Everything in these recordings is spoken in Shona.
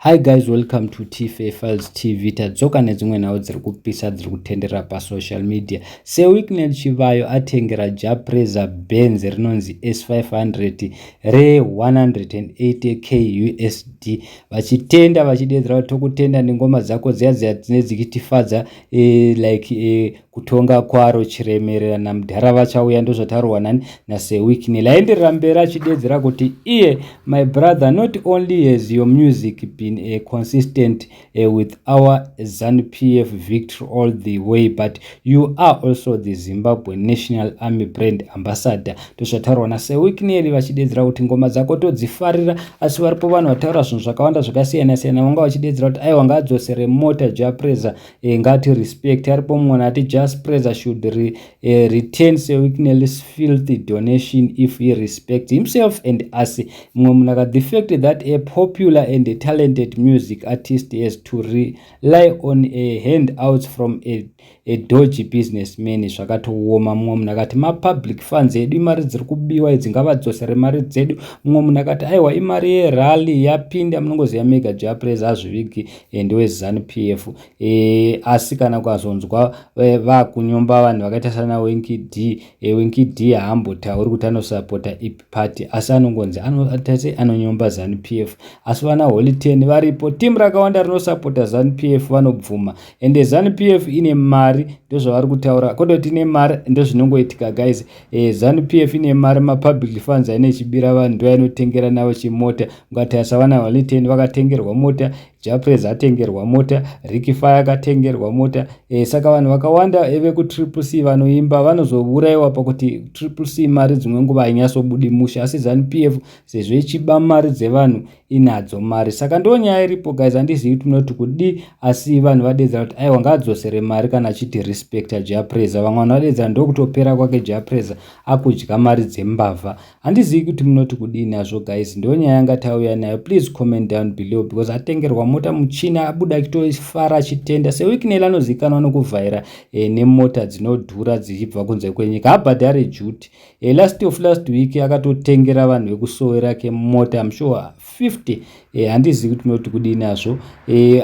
Hi guys, welcome to TFA Files TV. Tadzoka nedzimwe nhau dziri kupisa dziri kutenderera pasocial media. Sir Wicknell Chivayo atengera Jah Prayzah Benz rinonzi S500 re180K USD. Vachitenda, vachidedzera kuti tokutenda nengoma dzako dziya dziya dzine dzichitifadza, like kutonga kwaro, chiremerera namudhara vachauya. Ndozvataurwa nani? NaSir Wicknell. Aenderera mberi achidedzera kuti iye, "My brother, not only has your music been consistent with our ZANU PF victory all the way, but you are also the Zimbabwe National Army brand ambassador." Ndozvataurwa naSir Wicknell, vachidedzera kuti ngoma dzako todzifarira. Asi varipo vanhu vataura zvinhu zvakawanda zvakasiyana siyana. Vanga vachidedzera kuti aiwa, ngaadzosere mota Jah Prayzah, ngati respect. Aripo mumwe ati Jah Prayzah should return Sir Wicknell's filthy donation if he respects himself and us. Mumwe munhu akati, "The fact that a popular and a talented music artist has to rely on a handouts from a dodgy businessman, zvakatooma." Mumwe munhu akati, "Mapublic funds edu, imari dziri kubiwa idzi, ngavadzosere mari dzedu." Mumwe munhu akati, "Aiwa, imari yerally yapinda." Munongoziva mega, Jah Prayzah azvivigi ndeweZANU PF, asi kana ukazonzwa vakunyomba vanhu vakaita sana Winky D, Winky D haambotauri kuti anosapota ipi party, asi anongonzi tate anonyomba ZANU PF. Asi vana Holy Ten varipo, timu rakawanda rinosapota ZANU PF vanobvuma. Ende ZANU PF ine mari, ndozvavari kutaura kototi ine mari. Ndozvinongoitika guys, ZANU PF ine mari, mapublic funds aine ichibira vanhu, ndo ainotengera navo chimota. Ungatarisa vana Holy Ten vakatengerwa mota, Jah Prayzah atengerwa mota, Ricky Fire akatengerwa mota. Saka vanhu vakawanda vekuTriple C vanoimba vanozourayiwa pakuti Triple C mari dzimwe nguva hainyatsobudi musha, asi ZANU PF sezvo ichiba mari dzevanhu inadzo mari. Saka ndo nyaya iripo guys, handizivi kuti munoti kudi, asi vanhu vadedzera kuti aiwa, ngaadzosere mari kana achiti respecta Jah Prayzah. Vamwe vanhu vadedzera ndokutopera kwake Jah Prayzah akudya mari dzembavha. Handizivi kuti munoti kudii nazvo guys. Ndo nyaya yanga tauya nayo. Please comment down below, because atengerwa mota muchina, abuda achitofara achitenda. Sir Wicknell anozivikanwa nokuvhaira nemota dzinodhura dzichibva kunze kwenyika, habhadhare duty. Last of last week akatotengera vanhu vekusowe rake mota, I'm sure 50. Handizivi kuti munoti kudii nazvo.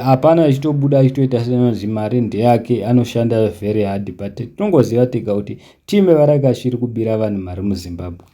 Hapana achitobuda achitoita senonzi mari ndeyake, anoshanda very hard, but tinongoziva tega kuti timu yevarakashiri kubira vanhu mari muZimbabwe.